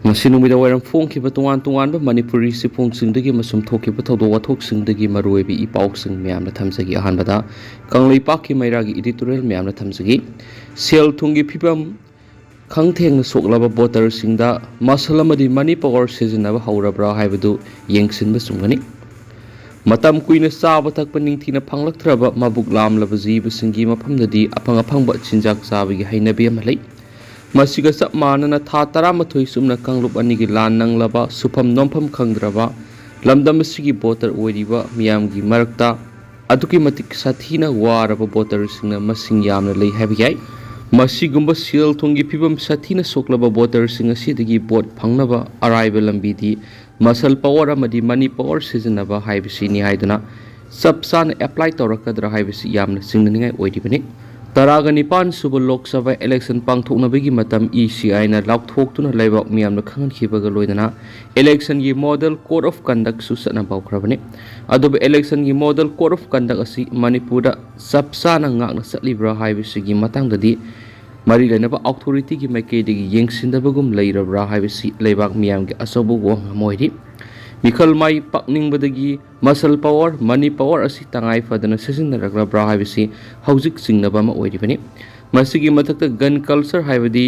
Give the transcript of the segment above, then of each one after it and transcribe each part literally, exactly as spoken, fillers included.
ꯉꯁꯤ ꯅꯨꯃꯤꯗꯥꯡ ꯋꯥꯏꯔꯝ ꯐꯣꯡꯈꯤꯕ ꯇꯣꯉꯥꯟ ꯇꯣꯉꯥꯟꯕ ꯃꯅꯤꯄꯨꯔꯤ ꯆꯦꯐꯣꯡꯁꯤꯡꯗꯒꯤ ꯑꯃꯁꯨꯡ ꯊꯣꯛꯈꯤꯕ ꯊꯧꯗꯣꯛ ꯋꯥꯊꯣꯛꯁꯤꯡꯗꯒꯤ ꯃꯔꯨꯑꯣꯏꯕ ꯏ ꯄꯥꯎꯁꯤꯡ ꯃꯌꯥꯝꯅ ꯊꯝꯖꯒꯦ꯫ ꯑꯍꯥꯟꯕꯗ ꯀꯪꯂꯩꯄꯥꯛꯀꯤ ꯃꯩꯔꯥꯒꯤ editorial ꯃꯌꯥꯝꯅ ꯊꯝꯖꯒꯦ꯫ ꯁꯦꯜ ꯊꯨꯝꯒꯤ ꯐꯤꯕꯝ ꯈꯪꯊꯦꯡꯅ ꯁꯣꯛꯂꯕ voterꯁꯤꯡꯗ muscle ꯑꯃꯗꯤ money power ꯁꯤꯖꯤꯟꯅꯕ ꯍꯧꯔꯕ꯭ꯔꯥ ꯍꯥꯏꯕꯗꯨ ꯌꯦꯡꯁꯤꯟꯕ ꯆꯨꯝꯒꯅꯤ꯫ ꯃꯇꯝ ꯀꯨꯏꯅ ꯆꯥꯕ ꯊꯛꯄ ꯅꯤꯡꯊꯤꯅ ꯐꯪꯂꯛꯇ꯭ꯔꯕ ꯃꯕꯨꯛ ꯂꯥꯝꯂꯕ ꯖꯤꯕꯁꯤꯡꯒꯤ ꯃꯐꯝꯗꯗꯤ ꯑꯐꯪ ꯑꯐꯪꯕ ꯆꯤꯟꯖꯥꯛ ꯆꯥꯕꯒꯤ ꯍꯩꯅꯕꯤ ꯑꯃ ꯂꯩ꯫ ꯃꯁꯤꯒ ꯆꯞ ꯃꯥꯟꯅꯅ ꯊꯥ ꯇꯔꯥꯃꯥꯊꯣꯏ ꯆꯨꯞꯅ ꯀꯥꯡꯂꯨꯞ ꯑꯅꯤꯒꯤ ꯂꯥꯟ ꯅꯪꯂꯕ, ꯁꯨꯐꯝ ꯅꯣꯝꯐꯝ ꯈꯪꯗ꯭ꯔꯕ, ꯂꯝꯗꯝ ꯑꯁꯤꯒꯤ voter ꯑꯣꯏꯔꯤꯕ ꯃꯤꯌꯥꯝꯒꯤ ꯃꯔꯛꯇ ꯑꯗꯨꯛꯀꯤ ꯃꯇꯤꯛ ꯁꯥꯊꯤꯅ ꯋꯥꯔꯕ voterꯁꯤꯡꯅ ꯃꯁꯤꯡ ꯌꯥꯝꯅ ꯂꯩ ꯍꯥꯏꯕ ꯌꯥꯏ꯫ ꯃꯁꯤꯒꯨꯝꯕ ꯁꯦꯜ ꯊꯨꯝꯒꯤ ꯐꯤꯕꯝ ꯁꯥꯊꯤꯅ ꯁꯣꯛꯂꯕ voterꯁꯤꯡ ꯑꯁꯤꯗꯒꯤ vote ꯐꯪꯅꯕ ꯑꯔꯥꯏꯕ ꯂꯝꯕꯤꯗꯤ muscle power ꯑꯃꯗꯤ money power ꯁꯤꯖꯤꯟꯅꯕ ꯍꯥꯏꯕꯁꯤꯅꯤ ꯍꯥꯏꯗꯨꯅ ꯆꯞ ꯆꯥꯅ apply ꯇꯧꯔꯛꯀꯗ꯭ꯔꯥ ꯍꯥꯏꯕꯁꯤ ꯌꯥꯝꯅ ꯆꯤꯡꯅꯅꯤꯡꯉꯥꯏ ꯑꯣꯏꯔꯤꯕꯅꯤ꯫ ꯇꯔꯥꯒ ꯅꯤꯄꯥꯟ ꯁꯨꯕ ꯂꯣꯛ ꯁꯚꯥ election ꯄꯥꯡꯊꯣꯛꯅꯕꯒꯤ ꯃꯇꯝ ECIꯅ ꯂꯥꯎꯊꯣꯛꯇꯨꯅ ꯂꯩꯕꯥꯛ ꯃꯤꯌꯥꯝꯅ ꯈꯪꯍꯟꯈꯤꯕꯒ ꯂꯣꯏꯅꯅ electionꯒꯤ model code of conductꯁꯨ ꯆꯠꯅꯕ ꯍꯧꯈ꯭ꯔꯕꯅꯤ꯫ ꯑꯗꯨꯕꯨ electionꯒꯤ model code of conduct ꯑꯁꯤ ꯃꯅꯤꯄꯨꯔꯗ ꯆꯞ ꯆꯥꯅ ꯉꯥꯛꯅ ꯆꯠꯂꯤꯕ꯭ꯔꯥ ꯍꯥꯏꯕꯁꯤꯒꯤ ꯃꯇꯥꯡꯗꯗꯤ ꯃꯔꯤ ꯂꯩꯅꯕ authorityꯒꯤ ꯃꯥꯏꯀꯩꯗꯒꯤ ꯌꯦꯡꯁꯤꯟꯗꯕꯒꯨꯝ ꯂꯩꯔꯕ꯭ꯔꯥ ꯍꯥꯏꯕꯁꯤ ꯂꯩꯕꯥꯛ ꯃꯤꯌꯥꯝꯒꯤ ꯑꯆꯧꯕ ꯋꯥꯍꯪ ꯑꯃ ꯑꯣꯏꯔꯤ꯫ ꯃꯤꯈꯜ ꯃꯥꯏ ꯄꯥꯛꯅꯤꯡꯕꯗꯒꯤ muscle power, money power ꯑꯁꯤ ꯇꯉꯥꯏ ꯐꯗꯅ ꯁꯤꯖꯤꯟꯅꯔꯛꯂꯕ꯭ꯔꯥ ꯍꯥꯏꯕꯁꯤ ꯍꯧꯖꯤꯛ ꯆꯤꯡꯅꯕ ꯑꯃ ꯑꯣꯏꯔꯤꯕꯅꯤ꯫ ꯃꯁꯤꯒꯤ ꯃꯊꯛꯇ gun culture ꯍꯥꯏꯕꯗꯤ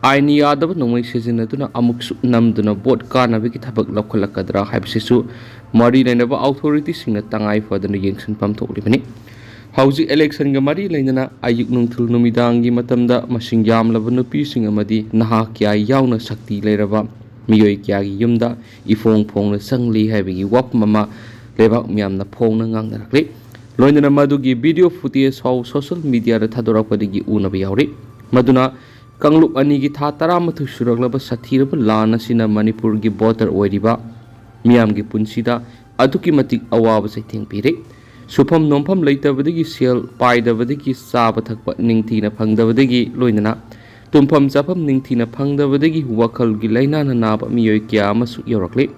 ꯑꯥꯏꯟ ꯌꯥꯗꯕ ꯅꯣꯡꯃꯩ ꯁꯤꯖꯤꯟꯅꯗꯨꯅ ꯑꯃꯨꯛꯁꯨ ꯅꯝꯗꯨꯅ vote ꯀꯥꯅꯕꯒꯤ ꯊꯕꯛ ꯂꯧꯈꯠꯂꯛꯀꯗ꯭ꯔꯥ ꯍꯥꯏꯕꯁꯤꯁꯨ ꯃꯔꯤ ꯂꯩꯅꯕ authorityꯁꯤꯡꯅ ꯇꯉꯥꯏ ꯐꯗꯅ ꯌꯦꯡꯁꯤꯟꯐꯝ ꯊꯣꯛꯂꯤꯕꯅꯤ꯫ ꯍꯧꯖꯤꯛ electionꯒ ꯃꯔꯤ ꯂꯩꯅꯅ ꯑꯌꯨꯛ ꯅꯨꯡꯊꯤꯜ ꯅꯨꯃꯤꯗꯥꯡꯒꯤ ꯃꯇꯝꯗ ꯃꯁꯤꯡ ꯌꯥꯝꯂꯕ ꯅꯨꯄꯤꯁꯤꯡ ꯑꯃꯗꯤ ꯅꯍꯥ ꯀꯌꯥ ꯌꯥꯎꯅ ꯁꯛꯇꯤ ꯂꯩꯔꯕ ꯃꯤꯑꯣꯏ ꯀꯌꯥꯒꯤ ꯌꯨꯝꯗ ꯏꯐꯣꯡ ꯐꯣꯡꯅ ꯆꯪꯂꯤ ꯍꯥꯏꯕꯒꯤ ꯋꯥꯐꯝ ꯑꯃ ꯂꯩꯕꯥꯛ ꯃꯤꯌꯥꯝꯅ ꯐꯣꯡꯅ ꯉꯥꯡꯅꯔꯛꯂꯤ꯫ ꯂꯣꯏꯅꯅ ꯃꯗꯨꯒꯤ video footage ꯐꯥꯎ social mediaꯗ ꯊꯥꯗꯣꯔꯛꯄꯗꯒꯤ ꯎꯅꯕ ꯌꯥꯎꯔꯤ꯫ ꯃꯗꯨꯅ ꯀꯥꯡꯂꯨꯞ ꯑꯅꯤꯒꯤ ꯊꯥ ꯇꯔꯥꯃꯥꯊꯣꯏ ꯁꯨꯔꯛꯂꯕ ꯁꯥꯊꯤꯔꯕ ꯂꯥꯟ ꯑꯁꯤꯅ ꯃꯅꯤꯄꯨꯔꯒꯤ voter ꯑꯣꯏꯔꯤꯕ ꯃꯤꯌꯥꯝꯒꯤ ꯄꯨꯟꯁꯤꯗ ꯑꯗꯨꯛꯀꯤ ꯃꯇꯤꯛ ꯑꯋꯥꯕ ꯆꯩꯊꯦꯡ ꯄꯤꯔꯦ꯫ ꯁꯨꯐꯝ ꯅꯣꯝꯐꯝ ꯂꯩꯇꯕꯗꯒꯤ, ꯁꯦꯜ ꯄꯥꯏꯗꯕꯗꯒꯤ, ꯆꯥꯕ ꯊꯛꯄ ꯅꯤꯡꯊꯤꯅ ꯐꯪꯗꯕꯗꯒꯤ ꯂꯣꯏꯅꯅ ꯇꯨꯝꯐꯝ ꯆꯥꯐꯝ ꯅꯤꯡꯊꯤꯅ ꯐꯪꯗꯕꯗꯒꯤ ꯋꯥꯈꯜꯒꯤ ꯂꯥꯏꯅꯥꯅ ꯅꯥꯕ ꯃꯤꯑꯣꯏ ꯀꯌꯥ ꯑꯃꯁꯨ ꯌꯧꯔꯛꯂꯤ꯫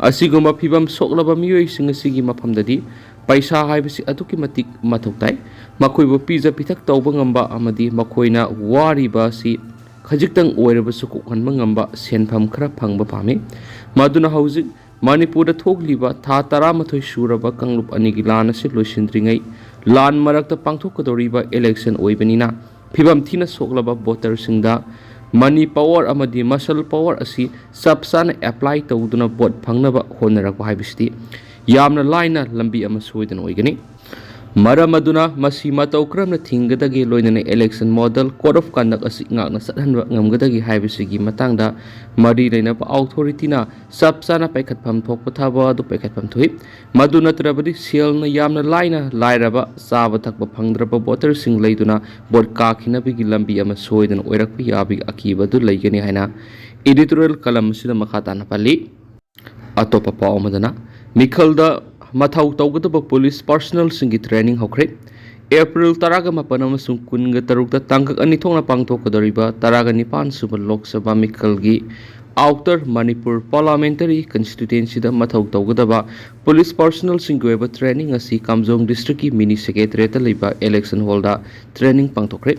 ꯑꯁꯤꯒꯨꯝꯕ ꯐꯤꯕꯝ ꯁꯣꯛꯂꯕ ꯃꯤꯑꯣꯏꯁꯤꯡ ꯑꯁꯤꯒꯤ ꯃꯐꯝꯗꯗꯤ ꯄꯩꯁꯥ ꯍꯥꯏꯕꯁꯤ ꯑꯗꯨꯛꯀꯤ ꯃꯇꯤꯛ ꯃꯊꯧ ꯇꯥꯏ꯫ ꯃꯈꯣꯏꯕꯨ ꯄꯤꯖ ꯄꯤꯊꯛ ꯇꯧꯕ ꯉꯝꯕ ꯑꯃꯗꯤ ꯃꯈꯣꯏꯅ ꯋꯥꯔꯤꯕ ꯑꯁꯤ ꯈꯖꯤꯛꯇꯪ ꯑꯣꯏꯔꯕꯁꯨ ꯀꯣꯛꯍꯟꯕ ꯉꯝꯕ ꯁꯦꯟꯐꯝ ꯈꯔ ꯐꯪꯕ ꯄꯥꯝꯃꯤ꯫ ꯃꯗꯨꯅ ꯍꯧꯖꯤꯛ ꯃꯅꯤꯄꯨꯔꯗ ꯊꯣꯛꯂꯤꯕ ꯊꯥ ꯇꯔꯥꯃꯥꯊꯣꯏ ꯁꯨꯔꯕ ꯀꯥꯡꯂꯨꯞ ꯑꯅꯤꯒꯤ ꯂꯥꯟ ꯑꯁꯤ ꯂꯣꯏꯁꯤꯟꯗ꯭ꯔꯤꯉꯩ ꯂꯥꯟ ꯃꯔꯛꯇ ꯄꯥꯡꯊꯣꯛꯀꯗꯧꯔꯤꯕ election ꯑꯣꯏꯕꯅꯤꯅ, ꯐꯤꯕꯝ ꯊꯤꯅ ꯁꯣꯛꯂꯕ voterꯁꯤꯡꯗ money power ꯑꯃꯗꯤ muscle power ꯑꯁꯤ ꯆꯞ ꯆꯥꯅ apply ꯇꯧꯗꯨꯅ vote ꯐꯪꯅꯕ ꯍꯣꯠꯅꯔꯛꯄ ꯍꯥꯏꯕꯁꯤꯗꯤ ꯌꯥꯝꯅ ꯂꯥꯏꯅ ꯂꯝꯕꯤ ꯑꯃ ꯁꯣꯏꯗꯅ ꯑꯣꯏꯒꯅꯤ꯫ ꯃꯔꯝ ꯑꯗꯨꯅ ꯃꯁꯤ ꯃꯇꯧ ꯀꯔꯝꯅ ꯊꯤꯡꯒꯗꯒꯦ, ꯂꯣꯏꯅꯅ election model, code of conduct ꯑꯁꯤ ꯉꯥꯛꯅ ꯆꯠꯍꯟꯕ ꯉꯝꯒꯗꯒꯦ ꯍꯥꯏꯕꯁꯤꯒꯤ ꯃꯇꯥꯡꯗ ꯃꯔꯤ ꯂꯩꯅꯕ authorityꯅ ꯆꯞ ꯆꯥꯅ ꯄꯥꯏꯈꯠꯐꯝ ꯊꯣꯛꯄ ꯊꯕꯛ ꯑꯗꯨ ꯄꯥꯏꯈꯠꯐꯝ ꯊꯣꯛꯏ꯫ ꯃꯗꯨ ꯅꯠꯇ꯭ꯔꯕꯗꯤ ꯁꯦꯜꯅ ꯌꯥꯝꯅ ꯂꯥꯏꯅ ꯂꯥꯏꯔꯕ, ꯆꯥꯕ ꯊꯛꯄ ꯐꯪꯗ꯭ꯔꯕ voterꯁꯤꯡ ꯂꯩꯗꯨꯅ vote ꯀꯥꯈꯤꯅꯕꯒꯤ ꯂꯝꯕꯤ ꯑꯃ ꯁꯣꯏꯗꯅ ꯑꯣꯏꯔꯛꯄ ꯌꯥꯕꯒꯤ ꯑꯀꯤꯕ ꯑꯗꯨ ꯂꯩꯒꯅꯤ ꯍꯥꯏꯅ editorial column ꯑꯁꯤꯗ ꯃꯈꯥ ꯇꯥꯅ ꯄꯜꯂꯤ꯫ ꯑꯇꯣꯞꯄ ꯄꯥꯎ ꯑꯃꯗꯅ, ꯃꯤꯈꯜꯗ ꯃꯊꯧ ꯇꯧꯒꯗꯕ police personnelꯁꯤꯡꯒꯤ training ꯍꯧꯈ꯭ꯔꯦ꯫ ꯑꯦꯄ꯭ꯔꯤꯜ ꯇꯔꯥꯒ ꯃꯥꯄꯟ ꯑꯃꯁꯨꯡ ꯀꯨꯟꯒ ꯇꯔꯨꯛꯇ ꯇꯥꯡꯀꯛ ꯑꯅꯤ ꯊꯣꯛꯅ ꯄꯥꯡꯊꯣꯛꯀꯗꯧꯔꯤꯕ ꯇꯔꯥꯒ ꯅꯤꯄꯥꯟ ꯁꯨꯕ ꯂꯣꯛ ꯁꯚꯥ ꯃꯤꯈꯜꯒꯤ Outer Manipur Parliamentary Constituencyꯗ ꯃꯊꯧ ꯇꯧꯒꯗꯕ police personnelꯁꯤꯡꯒꯤ ꯑꯣꯏꯕ training ꯑꯁꯤ ꯀꯥꯝꯖꯣꯡ districtꯀꯤ mini secretariatꯇ ꯂꯩꯕ election hallꯗ training ꯄꯥꯡꯊꯣꯛꯈ꯭ꯔꯦ꯫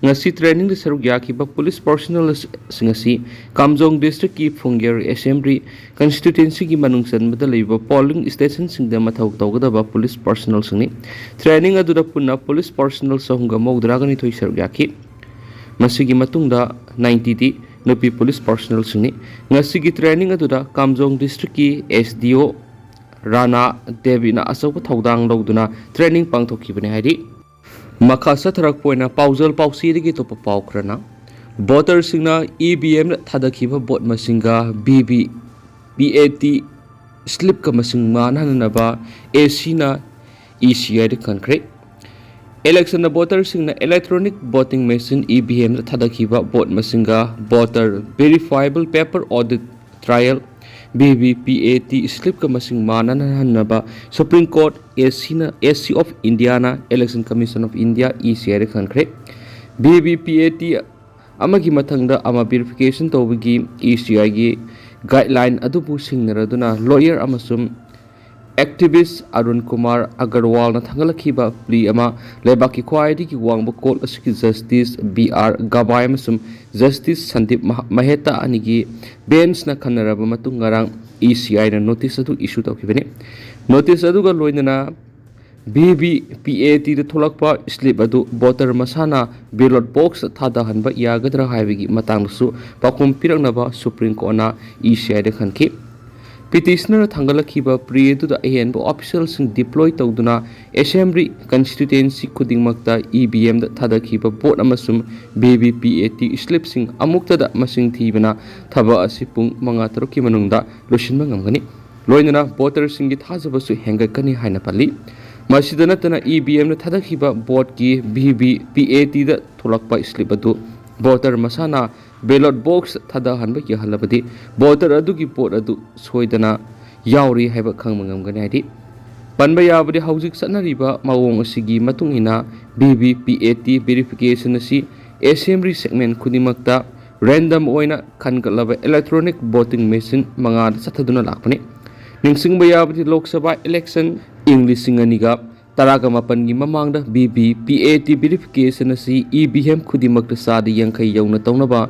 ꯉꯁꯤ trainingꯗ ꯁꯔꯨꯛ ꯌꯥꯈꯤꯕ police personnelꯁꯤꯡ ꯑꯁꯤ ꯀꯥꯝꯖꯣꯡ districtꯀꯤ ꯐꯨꯡꯒꯦꯔ Assembly Constituencyꯒꯤ ꯃꯅꯨꯡ ꯆꯟꯕꯗ ꯂꯩꯕ polling stationꯁꯤꯡꯗ ꯃꯊꯧ ꯇꯧꯒꯗꯕ police personnelꯁꯤꯡꯅꯤ꯫ Training ꯑꯗꯨꯗ ꯄꯨꯟꯅ police personnel ꯆꯍꯨꯝꯒ ꯃꯧꯗ꯭ꯔꯥꯒ ꯅꯤꯊꯣꯏ ꯁꯔꯨꯛ ꯌꯥꯈꯤ꯫ ꯃꯁꯤꯒꯤ ꯃꯇꯨꯡꯗ ninety ꯗꯤ ꯅꯨꯄꯤ police personnelꯁꯤꯡꯅꯤ꯫ ꯉꯁꯤꯒꯤ training ꯑꯗꯨꯗ ꯀꯥꯝꯖꯣꯡ districtꯀꯤ S D O ꯔꯥꯅꯥ ꯗꯦꯕꯤꯅ ꯑꯆꯧꯕ ꯊꯧꯗꯥꯡ ꯂꯧꯗꯨꯅ training ꯄꯥꯡꯊꯣꯛꯈꯤꯕꯅꯤ ꯍꯥꯏꯔꯤ꯫ ꯃꯈꯥ ꯆꯠꯊꯔꯛꯄ ꯑꯣꯏꯅ ꯄꯥꯎꯖꯦꯜ ꯄꯥꯎꯆꯦꯗꯒꯤ ꯑꯇꯣꯞꯄ ꯄꯥꯎ ꯈꯔꯅ, voterꯁꯤꯡꯅ E V M ꯊꯥꯗꯈꯤꯕ vote ꯃꯁꯤꯡꯒ V V P A T slipꯀ ꯃꯁꯤꯡ ꯃꯥꯟꯅꯍꯟꯅꯕ A Cꯅ E C Iꯗ ꯈꯟꯈ꯭ꯔꯦ꯫ Electionꯗ voterꯁꯤꯡꯅ electronic voting machine E V M ꯊꯥꯗꯈꯤꯕ vote ꯃꯁꯤꯡꯒ voter verifiable paper audit trail, V V P A T slipꯀ ꯃꯁꯤꯡ ꯃꯥꯟꯅꯍꯟꯅꯕ Supreme Court, A Cꯅ, A C of Indiaꯅ Election Commission of India, E C Iꯗ ꯈꯟꯈ꯭ꯔꯦ꯫ V V P A T ꯑꯃꯒꯤ ꯃꯊꯪꯗ ꯑꯃ verification ꯇꯧꯕꯒꯤ E C Iꯒꯤ guideline ꯑꯗꯨꯕꯨ ꯁꯤꯡꯅꯔꯗꯨꯅ lawyer ꯑꯃꯁꯨꯡ ꯑꯦꯛꯇꯤꯚꯤꯁ ꯑꯔꯨꯟ ꯀꯨꯃꯥꯔ ꯑꯒꯔꯋꯥꯜꯅ ꯊꯥꯡꯒꯠꯂꯛꯈꯤꯕ ꯄ꯭ꯂꯤ ꯑꯃ ꯂꯩꯕꯥꯛꯀꯤ ꯈ꯭ꯋꯥꯏꯗꯒꯤ ꯋꯥꯡꯕ ꯀꯣꯔꯠ ꯑꯁꯤꯒꯤ ꯖꯁꯇꯤꯁ ꯕꯤ ꯑꯥꯔ ꯒꯕꯥꯏ ꯑꯃꯁꯨꯡ ꯖꯁꯇꯤꯁ ꯁꯟꯗꯤꯞ ꯃꯍ-, ꯃꯍꯦꯇꯥ ꯑꯅꯤꯒꯤ ꯕꯦꯟꯁꯅ ꯈꯟꯅꯔꯕ ꯃꯇꯨꯡ ꯉꯔꯥꯡ ꯏ ꯁꯤ ꯑꯥꯏꯅ ꯅꯣꯇꯤꯁ ꯑꯗꯨ ꯏꯁꯨ ꯇꯧꯈꯤꯕꯅꯤ꯫ ꯅꯣꯇꯤꯁ ꯑꯗꯨꯒ ꯂꯣꯏꯅꯅ ꯚꯤ ꯚꯤ ꯄꯤ ꯑꯦ ꯇꯤꯗ ꯊꯣꯛꯂꯛꯄ ꯁ꯭ꯂꯤꯞ ꯑꯗꯨ ꯚꯣꯇꯔ ꯃꯁꯥꯅ ꯕꯦꯂꯣꯠ ꯕꯣꯛꯁꯇ ꯊꯥꯗꯍꯟꯕ ꯌꯥꯒꯗ꯭ꯔꯥ ꯍꯥꯏꯕꯒꯤ ꯃꯇꯥꯡꯗꯁꯨ ꯄꯥꯎꯈꯨꯝ ꯄꯤꯔꯛꯅꯕ ꯁꯨꯄ꯭ꯔꯤꯝ ꯀꯣꯔꯠꯅ ꯏ ꯁꯤ ꯑꯥꯏꯗ ꯈꯟꯈꯤ꯫ ꯄꯤꯇꯤꯁꯅꯔꯅ ꯊꯥꯡꯒꯠꯂꯛꯈꯤꯕ ꯄ꯭ꯂꯤ ꯑꯗꯨꯗ ꯑꯍꯦꯟꯕ ꯑꯣꯐꯤꯁꯤꯌꯦꯜꯁꯤꯡ ꯗꯤꯄ꯭ꯂꯣꯏ ꯇꯧꯗꯨꯅ ꯑꯦꯁꯦꯝꯕ꯭ꯂꯤ ꯀꯟꯁꯇꯤꯇ꯭ꯌꯨꯑꯦꯟꯁꯤ ꯈꯨꯗꯤꯡꯃꯛꯇ ꯏ ꯚꯤ ꯑꯦꯝꯗ ꯊꯥꯗꯈꯤꯕ ꯚꯣꯠ ꯑꯃꯁꯨꯡ V V P A T ꯁ꯭ꯂꯤꯞꯁꯤꯡ ꯑꯃꯨꯛꯇꯗ ꯃꯁꯤꯡ ꯊꯤꯕꯅ ꯊꯕꯛ ꯑꯁꯤ ꯄꯨꯡ ꯃꯉꯥ ꯇꯔꯨꯛꯀꯤ ꯃꯅꯨꯡꯗ ꯂꯣꯏꯁꯤꯟꯕ ꯉꯝꯒꯅꯤ꯫ ꯂꯣꯏꯅꯅ ꯚꯣꯇꯔꯁꯤꯡꯒꯤ ꯊꯥꯖꯕꯁꯨ ꯍꯦꯟꯒꯠꯀꯅꯤ ꯍꯥꯏꯅ ꯄꯜꯂꯤ꯫ ꯃꯁꯤꯗ ꯅꯠꯇꯅ ꯏ ꯚꯤ ꯑꯦꯝꯅ ꯊꯥꯗꯈꯤꯕ ꯚꯣꯠꯀꯤ ꯚꯤ ꯚꯤ ꯄꯤ ꯑꯦ ꯇꯤꯗ ꯊꯣꯛꯂꯛꯄ ꯁ꯭ꯂꯤꯞ ꯑꯗꯨ ꯚꯣꯇꯔ ꯃꯁꯥꯅ ꯕꯦꯂꯣꯠ ꯕꯣꯛꯁ ꯊꯥꯗꯍꯟꯕ ꯌꯥꯍꯜꯂꯕꯗꯤ ꯚꯣꯇꯔ ꯑꯗꯨꯒꯤ ꯚꯣꯠ ꯑꯗꯨ ꯁꯣꯏꯗꯅ ꯌꯥꯎꯔꯤ ꯍꯥꯏꯕ ꯈꯪꯕ ꯉꯝꯒꯅꯤ ꯍꯥꯏꯗꯤ ꯄꯟꯕ ꯌꯥꯕꯗꯤ ꯍꯧꯖꯤꯛ ꯆꯠꯅꯔꯤꯕ ꯃꯑꯣꯡ ꯑꯁꯤꯒꯤ ꯃꯇꯨꯡ ꯏꯟꯅ V V P A T verification ꯑꯁꯤ ꯑꯦꯁꯦꯝꯕ꯭ꯂꯤ ꯁꯦꯒꯃꯦꯟ ꯈꯨꯗꯤꯡꯃꯛꯇ ꯔꯦꯟꯗꯝ ꯑꯣꯏꯅ ꯈꯟꯒꯠꯂꯕ ꯏꯂꯦꯛꯇ꯭ꯔꯣꯅꯤꯛ ꯚꯣꯇꯤꯡ ꯃꯦꯆꯤꯟ ꯃꯉꯥꯗ ꯆꯠꯊꯗꯨꯅ ꯂꯥꯛꯄꯅꯤ꯫ ꯅꯤꯡꯁꯤꯡꯕ ꯌꯥꯕꯗꯤ ꯂꯣꯛ ꯁꯚꯥ ꯏꯂꯦꯛꯁꯟ ꯏꯪ ꯂꯤꯁꯤꯡ ꯑꯅꯤꯒ ꯇꯔꯥꯒ ꯃꯥꯄꯟꯒꯤ ꯃꯃꯥꯡꯗ V V P A T verification ꯑꯁꯤ ꯏ ꯚꯤ ꯑꯦꯝ ꯈꯨꯗꯤꯡꯃꯛꯇ ꯆꯥꯗ ꯌꯥꯡꯈꯩ ꯌꯧꯅ ꯇꯧꯅꯕ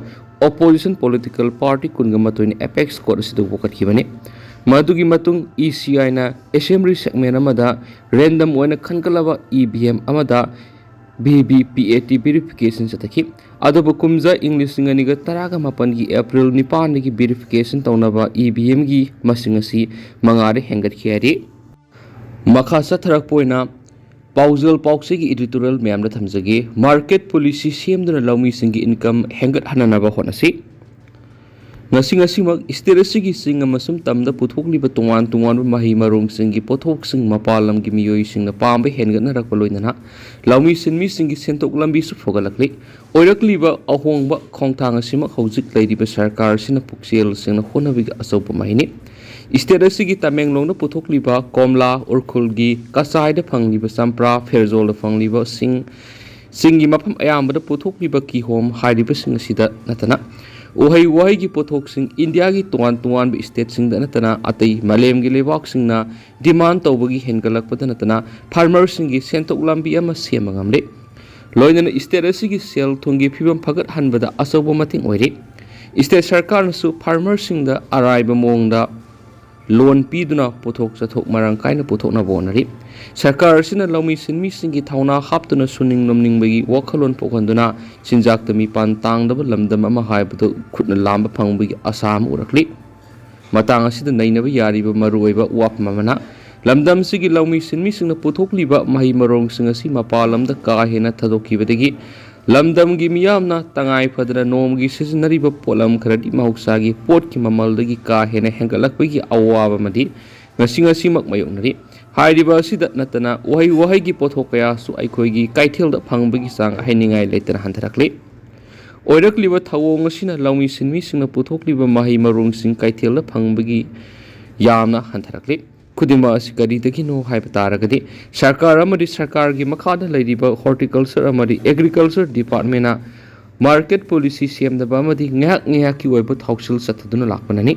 ꯑꯣꯄꯣꯖꯤꯁꯟ ꯄꯣꯂꯤꯇꯤꯀꯦꯜ ꯄꯥꯔꯇꯤ ꯀꯨꯟꯒ ꯃꯥꯊꯣꯏꯅ ꯑꯦꯄꯦꯛꯁ ꯀꯣꯔꯠ ꯑꯁꯤꯗ ꯋꯥꯀꯠꯈꯤꯕꯅꯤ꯫ ꯃꯗꯨꯒꯤ ꯃꯇꯨꯡ ꯏ ꯁꯤ ꯑꯥꯏꯅ ꯑꯦꯁꯦꯝꯕ꯭ꯂꯤ ꯁꯦꯒꯃꯦꯟ ꯑꯃꯗ ꯔꯦꯟꯗꯝ ꯑꯣꯏꯅ ꯈꯟꯒꯠꯂꯕ ꯏ ꯚꯤ ꯑꯦꯝ ꯑꯃꯗ V V P A T verification ꯆꯠꯊꯈꯤ꯫ ꯑꯗꯨꯕꯨ ꯀꯨꯝꯖꯥ ꯏꯪ ꯂꯤꯁꯤꯡ ꯑꯅꯤꯒ ꯇꯔꯥꯒ ꯃꯥꯄꯟꯒꯤ ꯑꯦꯄ꯭ꯔꯤꯜ ꯅꯤꯄꯥꯟꯗꯒꯤ ꯚꯦꯔꯤꯐꯤꯀꯦꯁꯟ ꯇꯧꯅꯕ ꯏ ꯚꯤ ꯑꯦꯝꯒꯤ ꯃꯁꯤꯡ ꯑꯁꯤ ꯃꯉꯥꯗ ꯍꯦꯟꯒꯠꯈꯤ ꯍꯥꯏꯔꯤ꯫ ꯃꯈꯥ ꯆꯠꯊꯔꯛꯄ ꯑꯣꯏꯅ ꯄꯥꯎꯖꯦꯜ ꯄꯥꯎꯆꯦꯒꯤ ꯏꯗꯤꯇꯣꯔꯤꯌꯦꯜ ꯃꯌꯥꯝꯗ ꯊꯝꯖꯒꯦ꯫ ꯃꯥꯔꯀꯦꯠ ꯄꯣꯂꯤꯁꯤ ꯁꯦꯝꯗꯨꯅ ꯂꯧꯃꯤꯁꯤꯡꯒꯤ ꯏꯟꯀꯝ ꯍꯦꯟꯒꯠꯍꯟꯅꯅꯕ ꯍꯣꯠꯅꯁꯤ꯫ ꯉꯁꯤ ꯉꯁꯤꯃꯛ ꯁ꯭ꯇꯦꯠ ꯑꯁꯤꯒꯤ ꯆꯤꯡ ꯑꯃꯁꯨꯡ ꯇꯝꯗ ꯄꯨꯊꯣꯛꯂꯤꯕ ꯇꯣꯉꯥꯟ ꯇꯣꯉꯥꯟꯕ ꯃꯍꯩ ꯃꯔꯣꯡꯁꯤꯡꯒꯤ ꯄꯣꯠꯊꯣꯛꯁꯤꯡ ꯃꯄꯥꯟ ꯂꯝꯒꯤ ꯃꯤꯑꯣꯏꯁꯤꯡꯅ ꯄꯥꯝꯕ ꯍꯦꯟꯒꯠꯅꯔꯛꯄ ꯂꯣꯏꯅꯅ ꯂꯧꯃꯤ ꯁꯤꯟꯃꯤꯁꯤꯡꯒꯤ ꯁꯦꯟꯊꯣꯛ ꯂꯝꯕꯤꯁꯨ ꯐꯒꯠꯂꯛꯂꯤ꯫ ꯑꯣꯏꯔꯛꯂꯤꯕ ꯑꯍꯣꯡꯕ ꯈꯣꯡꯊꯥꯡ ꯑꯁꯤꯃꯛ ꯍꯧꯖꯤꯛ ꯂꯩꯔꯤꯕ ꯁꯔꯀꯥꯔ ꯑꯁꯤꯅ ꯄꯨꯛꯆꯦꯜ ꯁꯦꯡꯅ ꯍꯣꯠꯅꯕꯒꯤ ꯑꯆꯧꯕ ꯃꯍꯩꯅꯤ꯫ ꯁ꯭ꯇꯦꯠ ꯑꯁꯤꯒꯤ ꯇꯃꯦꯡꯂꯣꯡꯗ ꯄꯨꯊꯣꯛꯂꯤꯕ ꯀꯣꯝꯂꯥ, ꯎꯔꯈꯨꯜꯒꯤ ꯀꯆꯥꯏꯗ ꯐꯪꯂꯤꯕ ꯆꯝꯄ꯭ꯔꯥ, ꯐꯦꯔꯖꯣꯜꯗ ꯐꯪꯂꯤꯕ ꯁꯤꯡ, ꯆꯤꯡꯒꯤ ꯃꯐꯝ ꯑꯌꯥꯝꯕꯗ ꯄꯨꯊꯣꯛꯂꯤꯕ ꯀꯤꯍꯣꯝ ꯍꯥꯏꯔꯤꯕꯁꯤꯡ ꯑꯁꯤꯗ ꯅꯠꯇꯅ ꯎꯍꯩ ꯋꯥꯍꯩꯒꯤ ꯄꯣꯠꯊꯣꯛꯁꯤꯡ ꯏꯟꯗꯤꯌꯥꯒꯤ ꯇꯣꯉꯥꯟ ꯇꯣꯉꯥꯟꯕ ꯁ꯭ꯇꯦꯠꯁꯤꯡꯗ ꯅꯠꯇꯅ ꯑꯇꯩ ꯃꯥꯂꯦꯝꯒꯤ ꯂꯩꯕꯥꯛꯁꯤꯡꯅ ꯗꯤꯃꯥꯟ ꯇꯧꯕꯒꯤ ꯍꯦꯟꯒꯠꯂꯛꯄꯗ ꯅꯠꯇꯅ ꯐꯥꯔꯃꯔꯁꯤꯡꯒꯤ ꯁꯦꯟꯊꯣꯛ ꯂꯝꯕꯤ ꯑꯃ ꯁꯦꯝꯕ ꯉꯝꯂꯦ꯫ ꯂꯣꯏꯅꯅ ꯁ꯭ꯇꯦꯠ ꯑꯁꯤꯒꯤ ꯁꯦꯜ ꯊꯨꯝꯒꯤ ꯐꯤꯕꯝ ꯐꯒꯠꯍꯟꯕꯗ ꯑꯆꯧꯕ ꯃꯇꯦꯡ ꯑꯣꯏꯔꯤ꯫ ꯁ꯭ꯇꯦꯠ ꯁꯔꯀꯥꯔꯅꯁꯨ ꯐꯥꯔꯃꯔꯁꯤꯡꯗ ꯑꯔꯥꯏꯕ ꯃꯑꯣꯡꯗ ꯂꯣꯟ ꯄꯤꯗꯨꯅ ꯄꯣꯠꯊꯣꯛ ꯆꯠꯊꯣꯛ ꯃꯔꯥꯡ ꯀꯥꯏꯅ ꯄꯨꯊꯣꯛꯅꯕ ꯍꯣꯠꯅꯔꯤ꯫ ꯁꯔꯀꯥꯔ ꯑꯁꯤꯅ ꯂꯧꯃꯤ ꯁꯤꯟꯃꯤꯁꯤꯡꯒꯤ ꯊꯧꯅꯥ ꯍꯥꯞꯇꯨꯅ ꯁꯨꯅꯤꯡ ꯅꯣꯝꯅꯤꯡꯕꯒꯤ ꯋꯥꯈꯜꯂꯣꯟ ꯄꯣꯛꯍꯟꯗꯨꯅ ꯆꯤꯟꯖꯥꯛꯇ ꯃꯤꯄꯥꯟ ꯇꯥꯡꯗꯕ ꯂꯝꯗꯝ ꯑꯃ ꯍꯥꯏꯕꯗꯨ ꯈꯨꯠꯅ ꯂꯥꯝꯕ ꯐꯪꯕꯒꯤ ꯑꯁꯥ ꯑꯃ ꯎꯔꯛꯂꯤ꯫ ꯃꯇꯥꯡ ꯑꯁꯤꯗ ꯅꯩꯅꯕ ꯌꯥꯔꯤꯕ ꯃꯔꯨꯑꯣꯏꯕ ꯋꯥꯐꯝ ꯑꯃꯅ, ꯂꯝꯗꯝꯁꯤꯒꯤ ꯂꯧꯃꯤ ꯁꯤꯟꯃꯤꯁꯤꯡꯅ ꯄꯨꯊꯣꯛꯂꯤꯕ ꯃꯍꯩ ꯃꯔꯣꯡꯁꯤꯡ ꯑꯁꯤ ꯃꯄꯥꯟ ꯂꯝꯗ ꯀꯥ ꯍꯦꯟꯅ ꯊꯥꯗꯣꯛꯈꯤꯕꯗꯒꯤ ꯂꯝꯗꯝꯒꯤ ꯃꯤꯌꯥꯝꯅ ꯇꯉꯥꯏ ꯐꯗꯅ ꯅꯣꯡꯃꯒꯤ ꯁꯤꯖꯤꯟꯅꯔꯤꯕ ꯄꯣꯠꯂꯝ ꯈꯔꯗꯤ ꯃꯍꯧꯁꯥꯒꯤ ꯄꯣꯠꯀꯤ ꯃꯃꯜꯗꯒꯤ ꯀꯥ ꯍꯦꯟꯅ ꯍꯦꯟꯒꯠꯂꯛꯄꯒꯤ ꯑꯋꯥꯕ ꯑꯃꯗꯤ ꯉꯁꯤ ꯉꯁꯤꯃꯛ ꯃꯥꯌꯣꯛꯅꯔꯤ꯫ ꯍꯥꯏꯔꯤꯕ ꯑꯁꯤꯗ ꯅꯠꯇꯅ ꯎꯍꯩ ꯋꯥꯍꯩꯒꯤ ꯄꯣꯠꯊꯣꯛ ꯀꯌꯥꯁꯨ ꯑꯩꯈꯣꯏꯒꯤ ꯀꯩꯊꯦꯜꯗ ꯐꯪꯕꯒꯤ ꯆꯥꯡ ꯍꯥꯏꯅꯤꯡꯉꯥꯏ ꯂꯩꯇꯅ ꯍꯟꯊꯔꯛꯂꯤ꯫ ꯑꯣꯏꯔꯛꯂꯤꯕ ꯊꯧꯑꯣꯡ ꯑꯁꯤꯅ ꯂꯧꯃꯤ ꯁꯤꯟꯃꯤꯁꯤꯡꯅ ꯄꯨꯊꯣꯛꯂꯤꯕ ꯃꯍꯩ ꯃꯔꯣꯡꯁꯤꯡ ꯀꯩꯊꯦꯜꯗ ꯐꯪꯕꯒꯤ ꯌꯥꯝꯅ ꯍꯟꯊꯔꯛꯂꯤ꯫ ꯈꯨꯗꯤꯡꯃꯛ ꯑꯁꯤ ꯀꯔꯤꯗꯒꯤꯅꯣ ꯍꯥꯏꯕ ꯇꯥꯔꯒꯗꯤ, ꯁꯔꯀꯥꯔ ꯑꯃꯗꯤ ꯁꯔꯀꯥꯔꯒꯤ ꯃꯈꯥꯗ ꯂꯩꯔꯤꯕ ꯍꯣꯔꯇꯤꯀꯜꯆꯔ ꯑꯃꯗꯤ ꯑꯦꯒ꯭ꯔꯤꯀꯜꯆꯔ ꯗꯤꯄꯥꯔꯠꯃꯦꯟꯅ ꯃꯥꯔꯀꯦꯠ ꯄꯣꯂꯤꯁꯤ ꯁꯦꯝꯗꯕ ꯑꯃꯗꯤ ꯉꯥꯏꯍꯥꯛ ꯉꯥꯏꯍꯥꯛꯀꯤ ꯑꯣꯏꯕ ꯊꯧꯁꯤꯜ ꯆꯠꯊꯗꯨꯅ ꯂꯥꯛꯄꯅꯅꯤ꯫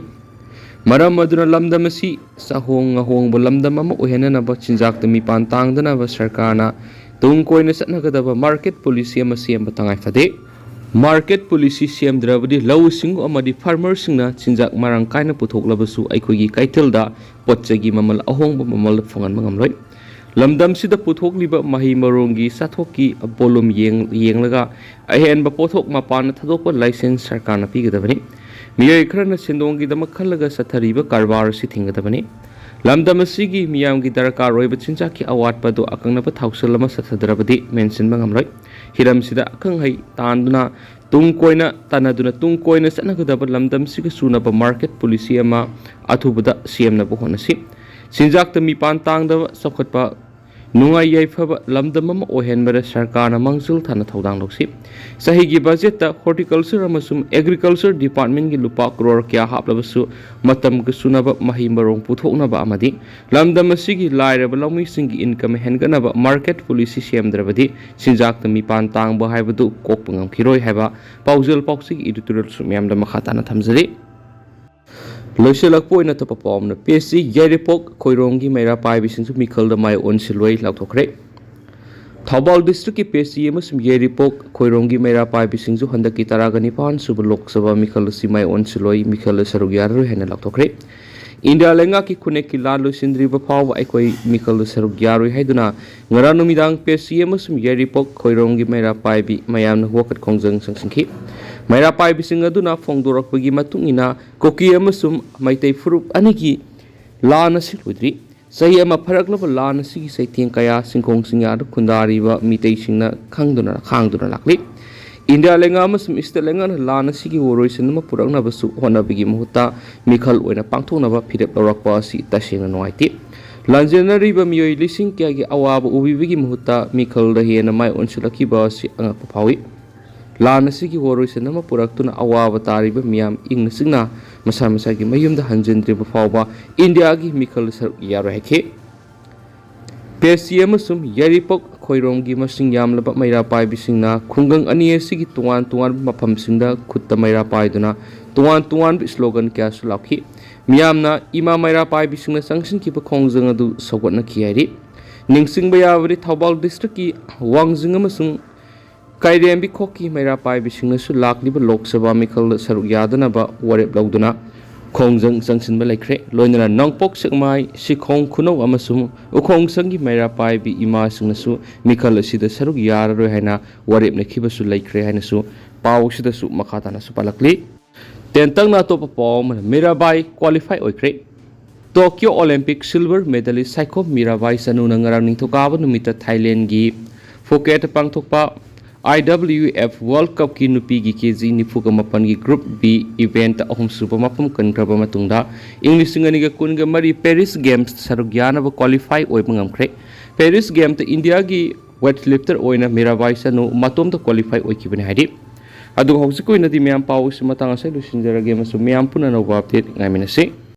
ꯃꯔꯝ ꯑꯗꯨꯅ ꯂꯝꯗꯝ ꯑꯁꯤ ꯆꯥꯍꯣꯡ ꯉꯥꯍꯣꯡꯕ ꯂꯝꯗꯝ ꯑꯃ ꯑꯣꯏꯍꯟꯅꯅꯕ ꯆꯤꯟꯖꯥꯛꯇ ꯃꯤꯄꯥꯟ ꯇꯥꯡꯗꯅꯕ ꯁꯔꯀꯥꯔꯅ ꯇꯨꯡ ꯀꯣꯏꯅ ꯆꯠꯅꯒꯗꯕ ꯃꯥꯔꯀꯦꯠ ꯄꯣꯂꯤꯁꯤ ꯑꯃ ꯁꯦꯝꯕ ꯇꯉꯥꯏ ꯐꯗꯦ꯫ ꯃꯥꯔꯀꯦꯠ ꯄꯣꯂꯤꯁꯤ ꯁꯦꯝꯗ꯭ꯔꯕꯗꯤ ꯂꯧꯎ ꯁꯤꯡꯎ ꯑꯃꯗꯤ ꯐꯥꯔꯃꯔꯁꯤꯡꯅ ꯆꯤꯟꯖꯥꯛ ꯃꯔꯥꯡ ꯀꯥꯏꯅ ꯄꯨꯊꯣꯛꯂꯕꯁꯨ ꯑꯩꯈꯣꯏꯒꯤ ꯀꯩꯊꯦꯜꯗ ꯄꯣꯠ ꯆꯩꯒꯤ ꯃꯃꯜ ꯑꯍꯣꯡꯕ ꯃꯃꯜꯗ ꯐꯪꯍꯟꯕ ꯉꯝꯂꯣꯏ꯫ ꯂꯝꯗꯝꯁꯤꯗ ꯄꯨꯊꯣꯛꯂꯤꯕ ꯃꯍꯩ ꯃꯔꯣꯡꯒꯤ ꯆꯥꯊꯣꯛꯀꯤ ꯄꯣꯠꯂꯨꯝ ꯌꯦꯡ-, ꯌꯦꯡꯂꯒ ꯑꯍꯦꯟꯕ ꯄꯣꯠꯊꯣꯛ ꯃꯄꯥꯟꯗ ꯊꯥꯗꯣꯛꯄ ꯂꯥꯏꯁꯦꯟꯁ ꯁꯔꯀꯥꯔꯅ ꯄꯤꯒꯗꯕꯅꯤ꯫ ꯃꯤꯑꯣꯏ ꯈꯔꯅ ꯁꯦꯟꯗꯣꯡꯒꯤꯗꯃꯛ ꯈꯜꯂꯒ ꯆꯠꯊꯔꯤꯕ ꯀꯔꯕꯥꯔ ꯑꯁꯤ ꯊꯤꯡꯒꯗꯕꯅꯤ꯫ ꯂꯝꯗꯝ ꯑꯁꯤꯒꯤ ꯃꯤꯌꯥꯝꯒꯤ ꯗꯔꯀꯥꯔ ꯑꯣꯏꯕ ꯆꯤꯟꯖꯥꯛꯀꯤ ꯑꯋꯥꯠꯄ ꯑꯗꯨ ꯑꯀꯪꯅꯕ ꯊꯧꯁꯤꯜ ꯑꯃ ꯆꯠꯊꯗ꯭ꯔꯕꯗꯤ ꯃꯦꯟꯁꯤꯟꯕ ꯉꯝꯂꯣꯏ꯫ ꯍꯤꯔꯝꯁꯤꯗ ꯑꯈꯪ ꯑꯍꯩ ꯇꯥꯟꯗꯨꯅ ꯇꯨꯡ ꯀꯣꯏꯅ ꯇꯥꯟꯅꯗꯨꯅ ꯇꯨꯡ ꯀꯣꯏꯅ ꯆꯠꯅꯒꯗꯕ ꯂꯝꯗꯝꯁꯤꯒ ꯆꯨꯅꯕ ꯃꯥꯔꯀꯦꯠ ꯄꯣꯂꯤꯁꯤ ꯑꯃ ꯑꯊꯨꯕꯗ ꯁꯦꯝꯅꯕ ꯍꯣꯠꯅꯁꯤ꯫ ꯆꯤꯟꯖꯥꯛꯇ ꯃꯤꯄꯥꯟ ꯇꯥꯡꯗꯕ ꯆꯥꯎꯈꯠꯄ ꯅꯨꯡꯉꯥꯏ ꯌꯥꯏꯐꯕ ꯂꯝꯗꯝ ꯑꯃ ꯑꯣꯏꯍꯟꯕꯗ ꯁꯔꯀꯥꯔꯅ ꯃꯥꯡꯖꯤꯜ ꯊꯥꯅ ꯊꯧꯗꯥꯡ ꯂꯧꯁꯤ꯫ ꯆꯍꯤꯒꯤ ꯕꯖꯦꯠꯇ ꯍꯣꯔꯇꯤꯀꯜꯆꯔ ꯑꯃꯁꯨꯡ ꯑꯦꯒ꯭ꯔꯤꯀꯜꯆꯔ ꯗꯤꯄꯥꯔꯠꯃꯦꯟꯒꯤ ꯂꯨꯄꯥ ꯀ꯭ꯔꯣꯔ ꯀꯌꯥ ꯍꯥꯞꯂꯕꯁꯨ ꯃꯇꯝꯒ ꯆꯨꯅꯕ ꯃꯍꯩ ꯃꯔꯣꯡ ꯄꯨꯊꯣꯛꯅꯕ ꯑꯃꯗꯤ ꯂꯝꯗꯝ ꯑꯁꯤꯒꯤ ꯂꯥꯏꯔꯕ ꯂꯧꯃꯤꯁꯤꯡꯒꯤ ꯏꯟꯀꯝ ꯍꯦꯟꯒꯠꯅꯕ ꯃꯥꯔꯀꯦꯠ ꯄꯣꯂꯤꯁꯤ ꯁꯦꯝꯗ꯭ꯔꯕꯗꯤ ꯆꯤꯟꯖꯥꯛꯇ ꯃꯤꯄꯥꯟ ꯇꯥꯡꯕ ꯍꯥꯏꯕꯗꯨ ꯀꯣꯛꯄ ꯉꯝꯈꯤꯔꯣꯏ ꯍꯥꯏꯕ ꯄꯥꯎꯖꯦꯜ ꯄꯥꯎꯆꯦꯒꯤ ꯏꯗꯤꯇꯣꯔꯤꯌꯦꯜꯁꯨ ꯃꯌꯥꯝꯗ ꯃꯈꯥ ꯇꯥꯅ ꯊꯝꯖꯔꯤ꯫ ꯂꯣꯏꯁꯤꯜꯂꯛꯄ ꯑꯣꯏꯅ ꯑꯇꯣꯞꯄ ꯄꯥꯎ ꯑꯃꯅ, ꯄꯤ ꯑꯩꯆ ꯁꯤ ꯌꯥꯏꯔꯤꯄꯣꯛ ꯈꯣꯏꯔꯣꯡꯒꯤ ꯃꯩꯔꯥ ꯄꯥꯏꯕꯤꯁꯤꯡꯁꯨ ꯃꯤꯈꯜꯗ ꯃꯥꯏ ꯑꯣꯟꯁꯤꯜꯂꯣꯏ ꯂꯥꯎꯊꯣꯛꯈ꯭ꯔꯦ꯫ ꯊꯧꯕꯥꯜ ꯗꯤꯁꯇ꯭ꯔꯤꯛꯀꯤ ꯄꯤ ꯑꯩꯆ ꯁꯤ ꯑꯃꯁꯨꯡ ꯌꯥꯏꯔꯤꯄꯣꯛ ꯈꯣꯏꯔꯣꯡꯒꯤ ꯃꯩꯔꯥ ꯄꯥꯏꯕꯤꯁꯤꯡꯁꯨ ꯍꯟꯗꯛꯀꯤ ꯇꯔꯥꯒ ꯅꯤꯄꯥꯟ ꯁꯨꯕ ꯂꯣꯛ ꯁꯚꯥ ꯃꯤꯈꯜ ꯑꯁꯤ ꯃꯥꯏ ꯑꯣꯟꯁꯤꯜꯂꯣꯏ, ꯃꯤꯈꯜꯗ ꯁꯔꯨꯛ ꯌꯥꯔꯔꯣꯏ ꯍꯥꯏꯅ ꯂꯥꯎꯊꯣꯛꯈ꯭ꯔꯦ꯫ ꯏꯟꯗꯤꯌꯥ ꯂꯩꯉꯥꯛꯀꯤ ꯈꯨꯟꯅꯦꯛꯀꯤ ꯂꯥꯟ ꯂꯣꯏꯁꯤꯟꯗ꯭ꯔꯤꯕ ꯐꯥꯎꯕ ꯑꯩꯈꯣꯏ ꯃꯤꯈꯜꯗ ꯁꯔꯨꯛ ꯌꯥꯔꯣꯏ ꯍꯥꯏꯗꯨꯅ ꯉꯔꯥꯡ ꯅꯨꯃꯤꯗꯥꯡ ꯄꯤ ꯑꯩꯆ ꯁꯤ ꯑꯃꯁꯨꯡ ꯌꯥꯏꯔꯤꯄꯣꯛ ꯈꯣꯏꯔꯣꯡꯒꯤ ꯃꯩꯔꯥ ꯄꯥꯏꯕꯤ ꯃꯌꯥꯝꯅ ꯋꯥꯀꯠ ꯈꯣꯡꯖꯪ ꯆꯪꯁꯤꯟꯈꯤ꯫ ꯃꯩꯔꯥ ꯄꯥꯏꯕꯤꯁꯤꯡ ꯑꯗꯨꯅ ꯐꯣꯡꯗꯣꯔꯛꯄꯒꯤ ꯃꯇꯨꯡ ꯏꯟꯅ ꯀꯨꯀꯤ ꯑꯃꯁꯨꯡ ꯃꯩꯇꯩ ꯐꯨꯔꯨꯞ ꯑꯅꯤꯒꯤ ꯂꯥꯟ ꯑꯁꯤ ꯂꯣꯏꯗ꯭ꯔꯤ꯫ ꯆꯍꯤ ꯑꯃ ꯐꯥꯔꯛꯂꯕ ꯂꯥꯟ ꯑꯁꯤꯒꯤ ꯆꯩꯊꯦꯡ ꯀꯌꯥ ꯆꯤꯡꯈꯣꯡ ꯆꯤꯡꯌꯥꯗ ꯈꯨꯟꯗꯥꯔꯤꯕ ꯃꯤꯇꯩꯁꯤꯡꯅ ꯈꯪꯗꯨꯅ ꯈꯥꯡꯗꯨꯅ ꯂꯥꯛꯂꯤ꯫ ꯏꯟꯗꯤꯌꯥ ꯂꯩꯉꯥꯛ ꯑꯃꯁꯨꯡ ꯏꯁꯇꯦꯠ ꯂꯩꯉꯥꯛꯅ ꯂꯥꯟ ꯑꯁꯤꯒꯤ ꯋꯥꯔꯣꯏꯁꯤꯟ ꯑꯃ ꯄꯨꯔꯛꯅꯕꯁꯨ ꯍꯣꯠꯅꯕꯒꯤ ꯃꯍꯨꯠꯇ ꯃꯤꯈꯜ ꯑꯣꯏꯅ ꯄꯥꯡꯊꯣꯛꯅꯕ ꯐꯤꯔꯦꯞ ꯂꯧꯔꯛꯄ ꯑꯁꯤ ꯇꯁꯦꯡꯅ ꯅꯨꯡꯉꯥꯏꯇꯦ꯫ ꯂꯥꯟꯖꯦꯟꯅꯔꯤꯕ ꯃꯤꯑꯣꯏ ꯂꯤꯁꯤꯡ ꯀꯌꯥꯒꯤ ꯑꯋꯥꯕ ꯎꯕꯤꯕꯒꯤ ꯃꯍꯨꯠꯇ ꯃꯤꯈꯜꯗ ꯍꯦꯟꯅ ꯃꯥꯏ ꯑꯣꯟꯁꯤꯜꯂꯛꯈꯤꯕ ꯑꯁꯤ ꯑꯉꯛꯄ ꯐꯥꯎꯏ꯫ ꯂꯥꯟ ꯑꯁꯤꯒꯤ ꯋꯥꯔꯣꯏꯁꯤꯟ ꯑꯃ ꯄꯨꯔꯛꯇꯨꯅ ꯑꯋꯥꯕ ꯇꯥꯔꯤꯕ ꯃꯤꯌꯥꯝ ꯏꯪꯅ ꯆꯤꯛꯅ ꯃꯁꯥ ꯃꯁꯥꯒꯤ ꯃꯌꯨꯝꯗ ꯍꯟꯖꯤꯟꯗ꯭ꯔꯤꯕ ꯐꯥꯎꯕ ꯏꯟꯗꯤꯌꯥꯒꯤ ꯃꯤꯈꯜ ꯁꯔꯨꯛ ꯌꯥꯔꯣꯏ ꯍꯥꯏꯈꯤ꯫ ꯄꯤ ꯑꯩꯆ ꯁꯤ ꯑꯃꯁꯨꯡ ꯌꯥꯏꯔꯤꯄꯣꯛ ꯈꯣꯏꯔꯣꯡꯒꯤ ꯃꯁꯤꯡ ꯌꯥꯝꯂꯕ ꯃꯩꯔꯥ ꯄꯥꯏꯕꯤꯁꯤꯡꯅ ꯈꯨꯡꯒꯪ ꯑꯅꯤ ꯑꯁꯤꯒꯤ ꯇꯣꯉꯥꯟ ꯇꯣꯉꯥꯟꯕ ꯃꯐꯝꯁꯤꯡꯗ ꯈꯨꯠꯇ ꯃꯩꯔꯥ ꯄꯥꯏꯗꯨꯅ ꯇꯣꯉꯥꯟ ꯇꯣꯉꯥꯟꯕ ꯁ꯭ꯂꯣꯒꯟ ꯀꯌꯥꯁꯨ ꯂꯥꯎꯈꯤ꯫ ꯃꯤꯌꯥꯝꯅ ꯏꯃꯥ ꯃꯩꯔꯥ ꯄꯥꯏꯕꯤꯁꯤꯡꯅ ꯆꯪꯁꯤꯟꯈꯤꯕ ꯈꯣꯡꯖꯪ ꯑꯗꯨ ꯁꯧꯒꯠꯅꯈꯤ ꯍꯥꯏꯔꯤ꯫ ꯅꯤꯡꯁꯤꯡꯕ ꯌꯥꯕꯗꯤ ꯊꯧꯕꯥꯜ ꯗꯤꯁꯇ꯭ꯔꯤꯛꯀꯤ ꯋꯥꯡꯖꯤꯡ ꯑꯃꯁꯨꯡ ꯀꯩꯔꯦꯝꯕꯤ ꯈꯣꯛꯀꯤ ꯃꯩꯔꯥ ꯄꯥꯏꯕꯤꯁꯤꯡꯅꯁꯨ ꯂꯥꯛꯂꯤꯕ ꯂꯣꯛ ꯁꯚꯥ ꯃꯤꯈꯜꯗ ꯁꯔꯨꯛ ꯌꯥꯗꯅꯕ ꯋꯥꯔꯦꯞ ꯂꯧꯗꯨꯅ ꯈꯣꯡꯖꯪ ꯆꯪꯁꯤꯟꯕ ꯂꯩꯈ꯭ꯔꯦ꯫ ꯂꯣꯏꯅꯅ ꯅꯣꯡꯄꯣꯛ ꯁꯦꯛꯃꯥꯏ, ꯁꯤꯈꯣꯡ ꯈꯨꯅꯧ ꯑꯃꯁꯨꯡ ꯎꯈꯣꯡꯁꯪꯒꯤ ꯃꯩꯔꯥ ꯄꯥꯏꯕꯤ ꯏꯃꯥꯁꯤꯡꯅꯁꯨ ꯃꯤꯈꯜ ꯑꯁꯤꯗ ꯁꯔꯨꯛ ꯌꯥꯔꯔꯣꯏ ꯍꯥꯏꯅ ꯋꯥꯔꯦꯞꯅꯈꯤꯕꯁꯨ ꯂꯩꯈ꯭ꯔꯦ ꯍꯥꯏꯅꯁꯨ ꯄꯥꯎ ꯑꯁꯤꯗꯁꯨ ꯃꯈꯥ ꯇꯥꯅꯁꯨ ꯄꯜꯂꯛꯂꯤ꯫ ꯇꯦꯟꯇꯛꯅ ꯑꯇꯣꯞꯄ ꯄꯥꯎ ꯑꯃꯅ, ꯃꯤꯔꯥꯕꯥꯏ ꯀ꯭ꯋꯥꯂꯤꯐꯥꯏ ꯑꯣꯏꯈ꯭ꯔꯦ꯫ Tokyo Olympic silver medallist Saikhom Mirabai ꯆꯅꯨꯅ ꯉꯔꯥꯡ ꯅꯤꯡꯊꯧꯀꯥꯕ ꯅꯨꯃꯤꯠꯇ ꯊꯥꯏꯂꯦꯟꯒꯤ ꯐꯨꯀꯦꯠꯇ ꯄꯥꯡꯊꯣꯛꯄ ꯑꯥꯏ ꯗꯕ꯭ꯂꯤꯌꯨ ꯑꯦꯐ ꯋꯥꯔꯜ ꯀꯞꯀꯤ ꯅꯨꯄꯤꯒꯤ ꯀꯦ ꯖꯤ ꯅꯤꯐꯨꯒ ꯃꯥꯄꯟꯒꯤ ꯒ꯭ꯔꯨꯞ ꯕꯤ ꯏꯚꯦꯟꯠꯇ ꯑꯍꯨꯝꯁꯨꯕ ꯃꯐꯝ ꯀꯟꯈ꯭ꯔꯕ ꯃꯇꯨꯡꯗ ꯏꯪ ꯂꯤꯁꯤꯡ ꯑꯅꯤꯒ ꯀꯨꯟꯒ ꯃꯔꯤ ꯄꯦꯔꯤꯁ ꯒꯦꯝꯁ ꯁꯔꯨꯛ ꯌꯥꯅꯕ ꯀ꯭ꯋꯥꯂꯤꯐꯥꯏ ꯑꯣꯏꯕ ꯉꯝꯈ꯭ꯔꯦ꯫ ꯄꯦꯔꯤꯁ ꯒꯦꯝꯗ ꯏꯟꯗꯤꯌꯥꯒꯤ ꯋꯦꯠ ꯂꯤꯐꯇꯔ ꯑꯣꯏꯅ ꯃꯤꯔꯥꯕꯥꯏ ꯆꯅꯨ ꯃꯇꯣꯝꯇ ꯀ꯭ꯋꯥꯂꯤꯐꯥꯏ ꯑꯣꯏꯈꯤꯕꯅꯤ ꯍꯥꯏꯔꯤ꯫ ꯑꯗꯨꯒ ꯍꯧꯖꯤꯛꯀꯤ ꯑꯣꯏꯅꯗꯤ ꯃꯌꯥꯝ ꯄꯥꯎ ꯑꯁꯤ ꯃꯇꯥꯡ ꯑꯁꯤꯗ ꯂꯣꯏꯁꯤꯟꯖꯔꯒꯦ ꯑꯃꯁꯨꯡ ꯃꯌꯥꯝ ꯄꯨꯟꯅ ꯑꯅꯧꯕ ꯑꯞꯗꯦꯠ ꯉꯥꯏꯃꯤꯟꯅꯁꯤ꯫